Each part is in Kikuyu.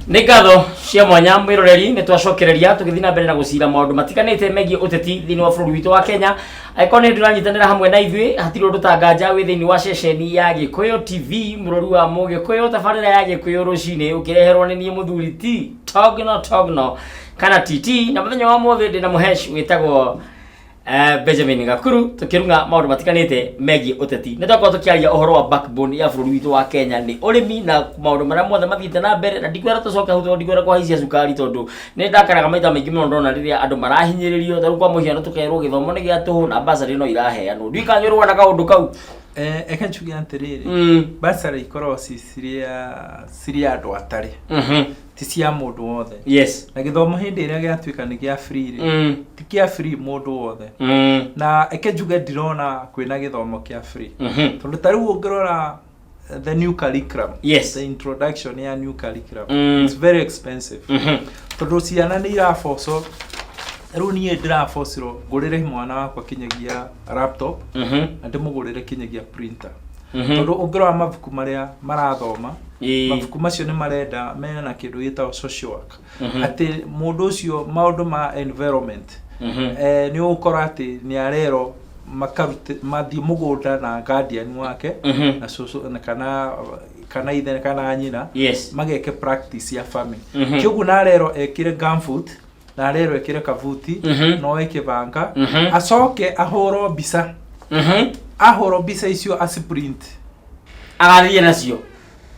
Nĩ ngatho cia mwanya, mwĩroreri. Nĩ twacokereria tũgĩthiĩ na mbere na gũcira maũndũ matiganĩte megiĩ ũteti thĩinĩ wa bũrũri witũ wa Kenya. Angĩkorwo nĩ ndũranyitanĩra hamwe na ithuĩ, hatirĩ ũndũ tanganja wĩ thĩinĩ wa ceceni ya Gĩkũyũ TV, mũrori wa Mũgĩkũyũ, tabarĩra ya Gĩkũyũ Rũcinĩ, ũkĩreherwo nĩ niĩ mũthuri ti Togno Togno kana TT. Na mũthenya wa mũthĩ ndĩna mũhesh wĩtagwo Benjamin Gakuru, tukirunga maundu matiganite megiĩ ũteti. Nĩ twakorwo tũkĩaria ũhoro wa backbone ya bũrũri witũ wa Kenya nĩ ũrĩmi na maũndũ marĩa mothe mathiĩte na mbere, na ndikwenda tũcoke hau tondũ ndikwenda kũhaicia cukari, tondũ nĩ ndakaraga maita maingĩ mũno ndona rĩrĩa andũ marahinyĩrĩrio. Ta rĩu kwa mũhiano, tũkerwo gĩthomo nĩ gĩa tũhũ na bursary no iraheanwo. Ndiũĩ kana nĩ ũrũa na kaũndũ kau. Eke njuge atĩrĩrĩ, bursary ikoragwo ci cirĩa andũ atarĩ, ti cia mũndũ wothe. Na gĩthomo hĩndĩ ĩrĩa gĩatuĩka nĩ gĩa free rĩ, ti kĩa free mũndũ wothe. Na eke njuge ndirona kwĩna gĩthomo kĩa free, tondũ ta rĩu ũngĩrora the new curriculum, the introduction ya new curriculum, it's very expensive, tondũ ciana nĩ irabocwo. Rĩu niĩ ndĩrabocirwo ngũrĩre mwana wakwa kinyagia laptop na ndĩmũgũrĩre kinyagia printer, tondũ ũngĩrora mabuku marĩa marathoma, mabuku macio nĩ marenda mena kĩndũ gĩtagwo social work, atĩ mũndũ ũcio maũndũ ma environment, nĩ ũgũkora atĩ nĩ arerwo makarute mathiĩ mũgũnda na guardian wake na cũcũ na kana ithe kana nyina, mageke practice ya farming. Kĩoguo narerwo ekĩre gumboot, na arerwo ekĩre kabuti, no eke banga, acoke ahũrwo mbica, ahũrwo mbica icio aciprint. Agathiĩ nacio.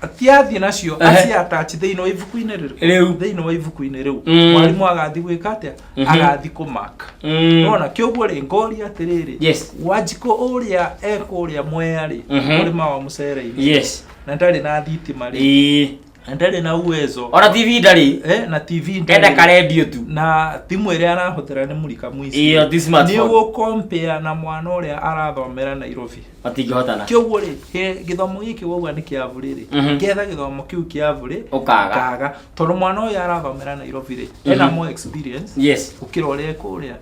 Atiathiĩ nacio, aci attach thĩinĩ wa ibuku-inĩ rĩrĩkũ? Rĩu. Thĩinĩ wa ibuku-inĩ rĩu. Mwarimũ agathiĩ gwĩka atĩa? Agathiĩ kũmark. Nona kĩoguo rĩ, ngoria atĩrĩrĩ, Wanjikũ ũrĩa ekũrĩa Mwea rĩ, mũrĩma wa mũcere-inĩ, na ndarĩ na thitima rĩ, na ndarĩ na uwezo, Ona TV ndarĩ. Na TV enda ndarĩ. Karendio tu. Na thimũ ĩrĩa arahũthĩra nĩ mũrika mũici. Ĩyo ti smartphone. Nĩ ũgũ-compare na mwana ũrĩa arathomera Nairobi? Matingĩhotana. Kĩoguo rĩ, gĩthomo gĩkĩ wauga nĩ kĩa burĩ rĩ, ngetha gĩthomo kĩu kĩa burĩ Ũkaga. ũkaga, tondũ mwana ũyũ arathomera Nairobi rĩ, ena more experience gũkĩra ũrĩa ekũrĩa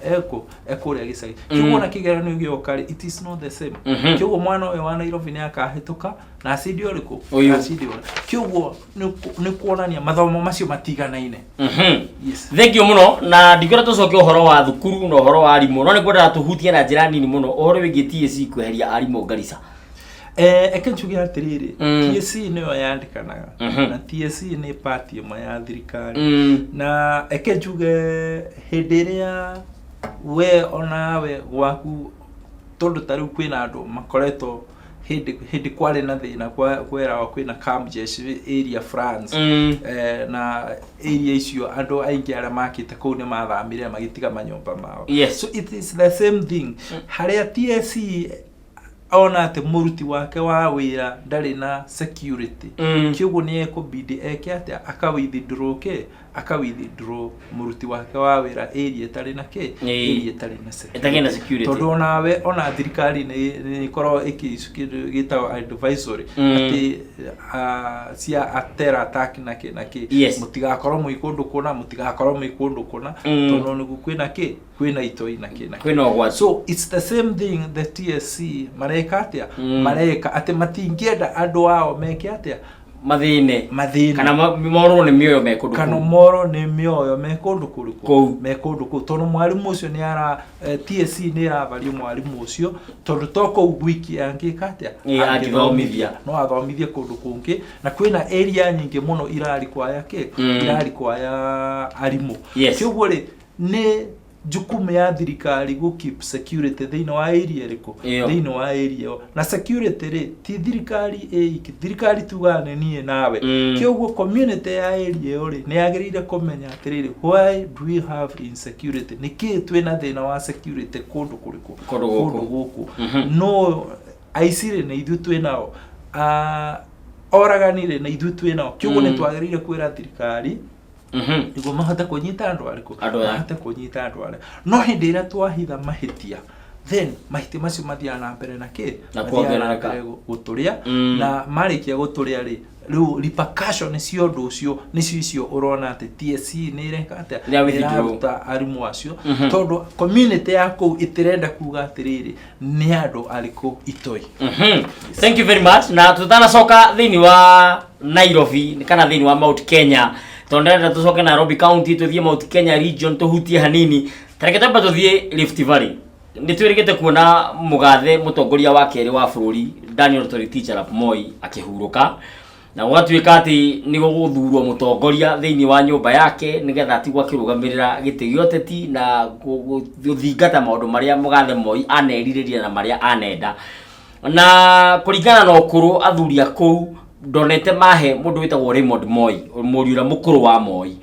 ekũrĩa gĩcagi. Kĩoguo ona kĩgeranio gĩoka rĩ, it is not the same. Kĩoguo mwana ũyũ wa Nairobi nĩ akahĩtũka na acinde ũrĩkũ? Ũyũ. Acinde ũrĩa. Kĩoguo nĩ kuonania mathomo macio matiganaine. Yes. Thank you mũno, na ndikwenda tũcoke ũhoro wa thukuru na ũhoro wa arimũ, no nĩ ngwendaga tũhutie na njĩra nini mũno ũhoro wĩgiĩ TSC kweheria arimũ Garissa. Eke njuge atĩrĩrĩ, TSC nĩyo yandĩkanaga, na TSC nĩ part ĩmwe ya thirikari. Na eke njuge hĩndĩ ĩrĩa we onawe gwaku, tondũ ta rĩu kwĩna andũ makoretwo hĩndĩ kwarĩ na thĩna, kweragwo kwĩna camp jeshi area France, na area icio andũ aingĩ arĩa makĩte kũu nĩ mathamire magĩtiga manyũmba mao. So it is the same thing harĩa TSC ona atĩ mũruti wake wa wĩra ndarĩ na security. Kĩoguo nĩ ekũbidi eke atĩa? Aka withdraw kĩ? Aka withdraw mũruti wake wa wĩra area ĩtarĩ na kĩ? Area ĩtarĩ na Ĩtarĩ na security. Tondũ onawe ona thirikari nĩ ĩkoragwo ĩkĩ kĩndũ gĩtagwo advisory, atĩ cia a terror attack na kĩ na kĩ, mũtigakorwo mwĩ kũndũ kũna, mũtigakorwo mwĩ kũndũ kũna, tondũ nĩguo kwĩna kĩ, kwĩna itoi na kĩ na kĩ. Kwĩna ũgwati. So it's the same thing the TSC mareka atĩa? Mareka atĩ matingĩenda andũ ao meke atĩa? Mathĩne. Mathĩne. Kana morwo nĩ mĩoyo me kũndũ kana kũu. Morwo nĩ mĩoyo me kũndũ kũrĩkũ? Kũu. Me kũndũ kũu, tondũ mwarimũ ũcio nĩ ara TSC nĩ ĩravario mwarimũ ũcio, tondũ to kũu gwiki angĩka atĩa? Angĩthomithia. No athomithie kũndũ kũngĩ, na kwĩna area nyingĩ mũno irarikwaya kĩ? Irarikwaya arimũ. Kĩoguo rĩ, nĩ jukumu ya thirikari gũ keep security thĩinĩ wa area ĩrĩkũ? Ĩyo. Thĩinĩ wa area ĩyo. Na security rĩ, ti thirikari ĩiki. Thirikari tugaga nĩ niĩ nawe. Kĩoguo community ya area ĩyo rĩ, nĩ yagĩrĩire kũmenya atĩrĩrĩ, why do we have insecurity? Nĩkĩĩ twĩna thĩna wa security kũndũ kũrĩkũ? Kũndũ gũkũ. Kũndũ gũkũ. No aici rĩ, nĩ ithuĩ twĩ nao? Oragani rĩ, nĩ ithuĩ twĩ nao? Kĩoguo nĩ twagĩrĩire kwĩra thirikari nĩguo mahote kũnyita andũ arĩkũ? Andũ aya. Mahote kũnyita andũ arĩa. No hĩndĩ ĩrĩa twahitha mahĩtia, then mahĩtia macio mathiaga na mbere na kĩ? Na Mathiaga na kuongerereka. mbere gũtũrĩa. Na marĩkia gũtũrĩa rĩ, rĩu repercussion cia ũndũ ũcio nĩcio icio ũrona atĩ TSC nĩ ĩreka atĩa? Nĩ ya withdraw. Ĩraruta arimũ acio, tondũ community ya kũu ĩtĩrenda kuga atĩrĩrĩ, nĩ andũ arĩkũ itoi. Thank you very much. Na tutanacoka thĩinĩ wa Nairobi kana thĩinĩ wa Mount Kenya. Tondũ ndĩrenda tũcoke Nairobi County, tũthiĩ Mount Kenya region, tũhutie hanini. Tareke twambe tũthiĩ Rift Valley. Nĩ twĩrĩgĩte kuona mũgathe mũtongoria wa kerĩ wa bũrũri Daniel Toroitich arap Moi akĩhurũka, na gũgatuĩka atĩ nĩ gũgũthurwo mũtongoria thĩinĩ wa nyũmba yake nĩgetha atigwo akĩrũgamĩrĩra gĩtĩ gĩa ũteti na gũthingata maũndũ marĩa mũgathe Moi anerirĩria na marĩa anenda. Na kũringana na ũkũrũ, athuri a kũu ndonete mahe mũndũ wĩtagwo Raymond Moi, mũriũ ũrĩa mũkũrũ wa Moi,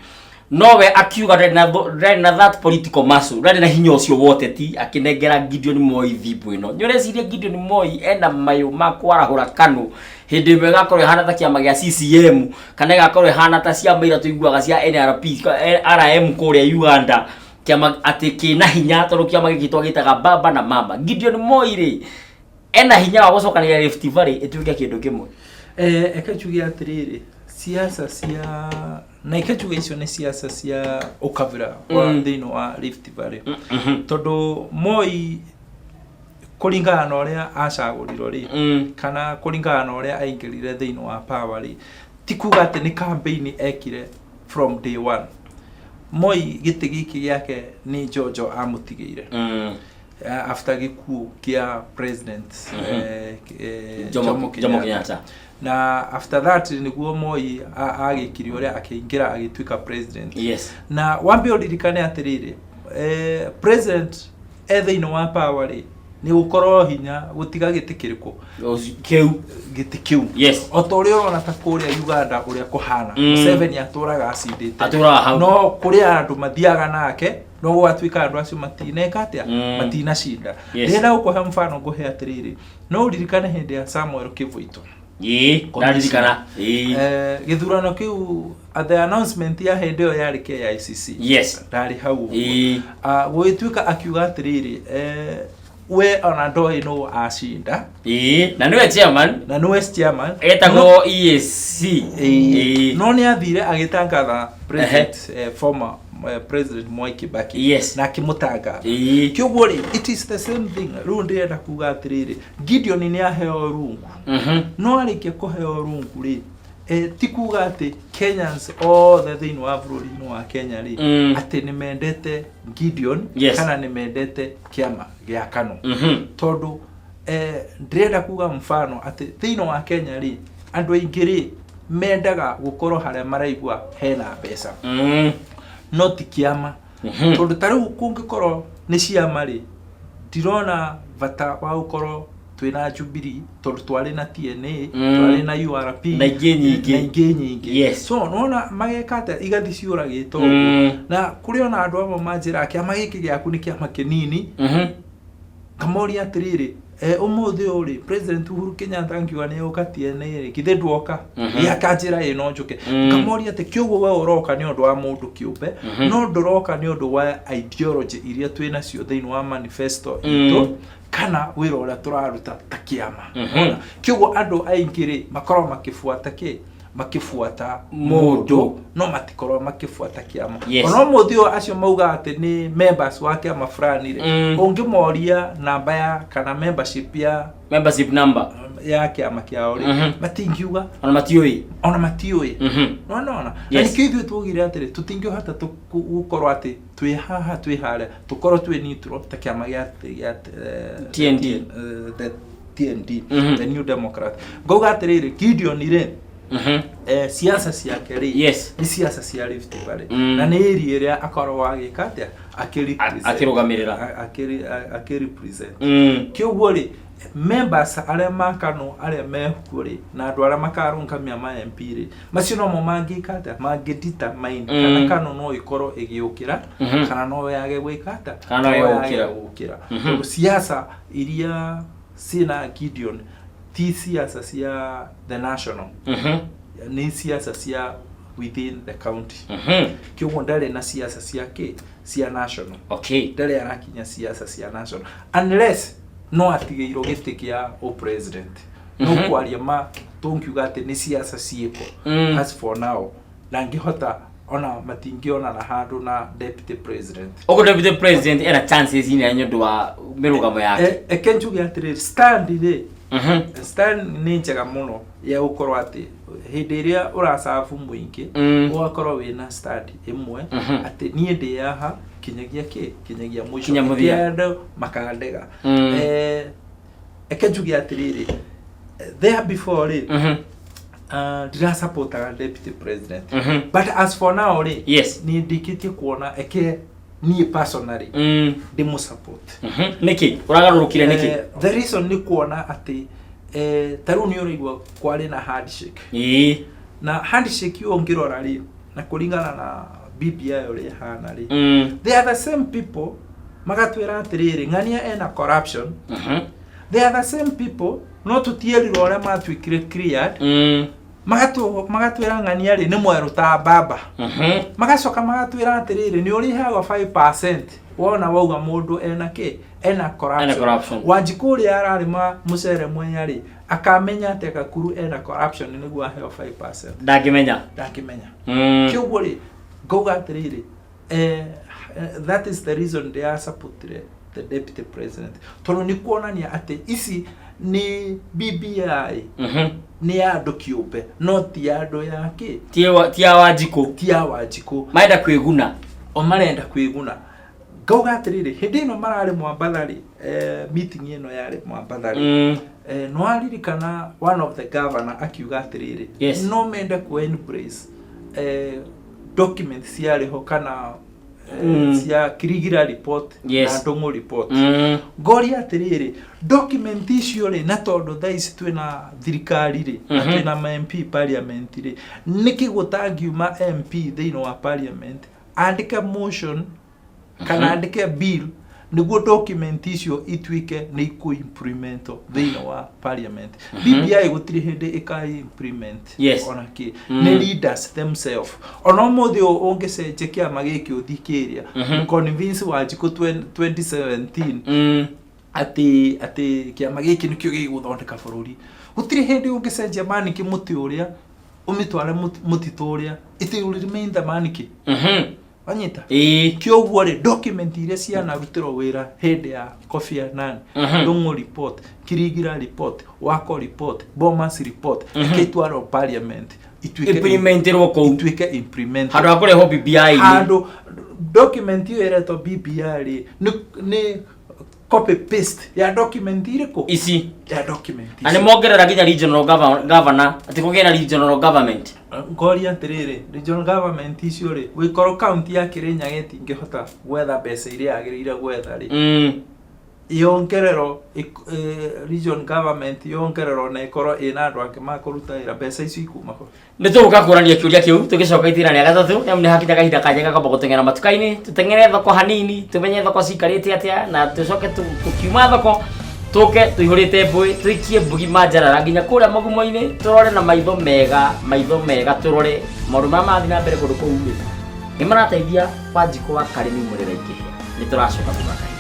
nowe akiuga ndarĩ na that political muscle, ndarĩ na hinya ũcio wa ũteti, akĩnengera Gideon Moi thimbo ĩno. Nĩ ũreciria Gideon Moi ena mayũ ma kwarahũra KANU hĩndĩ ĩmwe ĩgakorwo ĩhana ta kĩama gĩa CCM, kana ĩgakorwo ĩhana ta ciama iria tũiguaga cia NRP, RM kũrĩa Uganda, kĩama atĩ kĩna hinya, tondũ kĩama gĩkĩ twagĩtaga baba na mama? Gideon Moi rĩ, ena hinya wa gũcokanĩrĩria Rift Valley ĩtuĩke kĩndũ kĩmwe? Eke njuge atĩrĩrĩ, siasa cia na ike njuge icio nĩ siasa cia ũkabira wa thĩinĩ wa Rift Valley, tondũ Moi kũringana na ũrĩa acagũrirwo rĩ, kana kũringana na ũrĩa aingĩrire thĩinĩ wa power rĩ, ti kuga atĩ nĩ campaign ekire from day one. Moi gĩtĩ gĩkĩ gĩake nĩ Njonjo amũtigĩire after gĩkuũ kĩa president Jomo Jomo Kenyatta. Na after that nĩguo Moi agĩkire ũrĩa akĩingĩra agĩtuĩka president. Na wambe ũririkane atĩrĩrĩ, president e thĩinĩ wa power rĩ, nĩ gũkorwo hinya gũtiga gĩtĩ kĩrĩkũ? Kĩu. Gĩtĩ kĩu. O ta ũrĩa ũrona ta kũrĩa Uganda ũrĩa kũhana, Museveni atũraga acindĩte. Atũraga hau. No kũrĩ andũ mathiaga nake, no gũgatuĩka andũ acio matineka atĩa, matinacinda. Ndĩrenda gũkũhe mfano, ngũhe atĩrĩrĩ, no ũririkane hĩndĩ ya Samuel Kivuito? Ĩĩ, ndaririkana, ĩĩ. Gĩthurano kĩu, the announcement ya hĩndĩ ĩyo yarĩ KICC. Ndarĩ hau ũguo. Ah, gũgĩtuĩka akiuga atĩrĩrĩ, we ona ndoĩ nũ acinda. Ĩĩ, na nĩwe chairman. Na nĩwe chairman. Etagwo EAC. No nĩ athire agĩtangatha president, former president Mwai Kibaki, na akĩmũtangatha. Kĩoguo rĩ, it is the same thing. Rĩu ndĩrenda kuga atĩrĩrĩ, Gideon nĩ aheo rungu. No arĩkia kũheo rungu rĩ, ti kuga atĩ Kenyans othe thĩinĩ wa bũrũri-inĩ wa Kenya rĩ, atĩ nĩ mendete Gideon kana nĩ mendete kĩama gĩa KANU, tondũ ndĩrenda kuga mfano atĩ thĩinĩ wa Kenya rĩ, andũ aingĩ rĩ, mendaga gũkorwo harĩa maraigua hena mbeca, no ti kĩama, tondũ ta rĩu kũngĩkorwo nĩ ciama rĩ, ndirona bata wa gũkorwo twĩna Jubilee, tondũ twarĩ na TNA, twarĩ na URP na ingĩ nyingĩ. Na ingĩ nyingĩ. So nona mageka atĩa, igathi ciũragĩte ũguo. Na kũrĩ ona andũ amwe manjĩraga kĩama gĩkĩ gĩaku nĩ kĩama kĩnini. Ngamoria atĩrĩrĩ, ũmũthĩ ũyũ rĩ, President Uhuru Kenyatta angiuga nĩ egũka TNA rĩ, githĩ ndwoka? Gĩakanjĩra ĩ no njũke. Ngamoria atĩ kĩoguo we ũroka nĩ ũndũ wa mũndũ kĩũmbe, no ndũroka nĩ ũndũ wa ideology iria twĩ nacio thĩinĩ wa manifesto itũ kana wĩra ũrĩa tũraruta ta kĩama. Ona kĩoguo andũ aingĩ rĩ, makoragwo makĩbuata kĩ, makĩbuata mũndũ, no matikorwo makĩbuata kĩama. Ona ũmũthĩ ũyũ acio maugaga atĩ nĩ members wa kĩama fulani rĩ, ũngĩmoria namba ya kana membership ya membership number ya kĩama kĩao rĩ, matingiuga. Ona matiũĩ. Ona matiũĩ. Nona na nĩkĩo ithuĩ twaugire atĩrĩ, tũtingĩhota gũkorwo atĩ twĩ haha twĩ harĩa, tũkorwo twĩ neutral ta kĩama gĩa TND. The TND, the New Democrat. Ngauga atĩrĩrĩ, Gideon rĩ, siasa ciake rĩ, nĩ siasa cia Rift Valley, na nĩ area ĩrĩa akoragwo agĩka atĩa, akĩrepresent. Akĩrũgamĩrĩra. Akĩrepresent. Kĩoguo rĩ, members arĩa makano arĩa mekuo rĩ, na andũ arĩa makarũngamia ma MP rĩ, macio nomo mangĩka atĩa, mangĩ determine kana KANU no ĩkorwo ĩgĩũkĩra kana no yage gwĩka atĩa, Kana no yage yage gũũkĩra. gũũkĩra, tondũ siasa iria ciĩna Gideon ti siasa cia the national, nĩ siasa cia within the county. Kĩoguo ndarĩ na siasa cia kĩ, cia national. Ndarĩ arakinya siasa cia national unless no atigĩirwo gĩtĩ kĩa ũpresident. No kwaria ma, tũngiuga atĩ nĩ siasa ciĩko, as for now ndangĩhota, ona matingĩonana handũ na deputy president. Ũguo deputy president ena chances nene nĩ ũndũ wa mĩrũgamo yake. Eke njuge atĩrĩrĩ, stand rĩ, Stand nĩ njega mũno ya gũkorwo atĩ hĩndĩ ĩrĩa ũracabu mũingĩ, ũgakorwo wĩna stand ĩmwe, atĩ niĩ ndĩ haha kinyagia kĩ kinyagia mũico. Kinya mũthia. Ĩkĩ andũ makandega. Eke njuge atĩrĩrĩ, there before rĩ, ndirasupportaga deputy president, but as for now rĩ, niĩ ndĩkĩtie kuona, eke niĩ personally ndĩmũsupport. Nĩkĩ ũragarũrũkire, nĩkĩ? The reason nĩ kuona atĩ ta rĩu nĩ ũraigua kwarĩ na handshake, na handshake ĩyo ũngĩrora rĩ, na kũringana na BBI ũrĩa ĩhana rĩ, they are the same people magatwĩra atĩrĩrĩ, ng'ania ena corruption. They are the same people, no tũtierirwo ũrĩa matuĩkire cleared. Magatwĩra ng'ania rĩ nĩ mwerũ ta mbamba. Magacoka magatwĩra atĩrĩrĩ, nĩ ũrĩheagwo 5% wona wauga mũndũ ena kĩ, ena corruption. Ena corruption. Wanjikũ ũrĩa ararĩma mũcere Mwenya rĩ, akamenya atĩ Gakuru ena corruption nĩguo aheo 5%? Ndangĩmenya. Ndangĩmenya. Kĩũguo rĩ, ngauga atĩrĩrĩ, that is the reason they are supported the deputy president, tondũ nĩ kuonania atĩ ici nĩ BBI, nĩ ya andũ kĩũmbe, no ti ya andũ ya kĩ. Ti ya Wanjikũ. Ti ya Wanjikũ. Marenda kwĩguna. O marenda kwĩguna. Ngauga atĩrĩrĩ, hĩndĩ ĩno mararĩ Mwambatha rĩ, meeting ĩno yarĩ Mwambatha rĩ, nĩwaririkana one of the governor akiuga atĩrĩrĩ, no mende ku embrace document ciarĩ ho kana cia Kirigira report na Ndung'u report. Ngoria atĩrĩrĩ, document icio rĩ, na tondũ thaa ici twĩna thirikari rĩ, na twĩna ma MP parliament rĩ, nĩkĩ gũtangiuma MP thĩinĩ wa parliament andĩke motion kana andĩke bill nĩguo document icio ituĩke nĩ ikũ-implementwo thĩinĩ wa parliament? BBI gũtirĩ hĩndĩ ĩka implement ona kĩ. Nĩ leaders themselves. Ona ũmũthĩ ũyũ ũngĩcenjia kĩama gĩkĩ ũthiĩ kĩrĩa, convince Wanjikũ 2017 atĩ kĩama gĩkĩ nĩkĩo gĩgũthondeka bũrũri, gũtirĩ hĩndĩ ũngĩcenjia maniki mũtĩ ũrĩa ũmĩtware mũtitũ ũrĩa, it will remain the maniki. Wanyita? Ĩĩ. Kĩoguo rĩ, document iria cianarutĩrwo wĩra hĩndĩ ya Kofi Annan, Ndung'u report, Kirigira report, Wako report, Bomas report, ĩkĩtwarwo parliament ituĩke Implementirwo kũu. Ituĩke implemented. Handũ ha kũrehwo BBI-inĩ. Handũ document ĩyo ĩretwo BBI rĩ, nĩ copy paste ya document irĩkũ? Ici. Ya document Na ici. nĩ mongerera nginya regional governor, atĩ kũgĩe na regional government. Ngoria atĩrĩrĩ, regional government icio rĩ, gũgĩkorwo county ya Kĩrĩnyaga ĩtingĩhota gwetha mbeca iria yagĩrĩire gwetha rĩ, yongererwo region government yongererwo na ĩkorwo ĩna andũ angĩ makũruta wĩra, mbeca icio ikuma kũ? Nĩ tũgũka kũrania kĩũria kĩu tũgĩcoka itĩna rĩa gatatũ, nĩamu nĩ hakinya kahinda kanya gakamba gũteng'era matuka-inĩ, tũteng'ere thoko hanini, tũmenye thoko cikarĩte atĩa, na tũcoke tũkiuma thoko tũke tũihũrĩte mbũĩ, tũikie mbugi manjarara nginya kũrĩa magumo-inĩ, tũrore na maitho mega, maitho mega, tũrore maũndũ marĩa marathiĩ na mbere kũndũ kũu rĩ, nĩ marateithia Wanjikũ wa Karĩmi Mũrĩra Ingĩhĩa. Nĩ tũracoka thutha kahinda.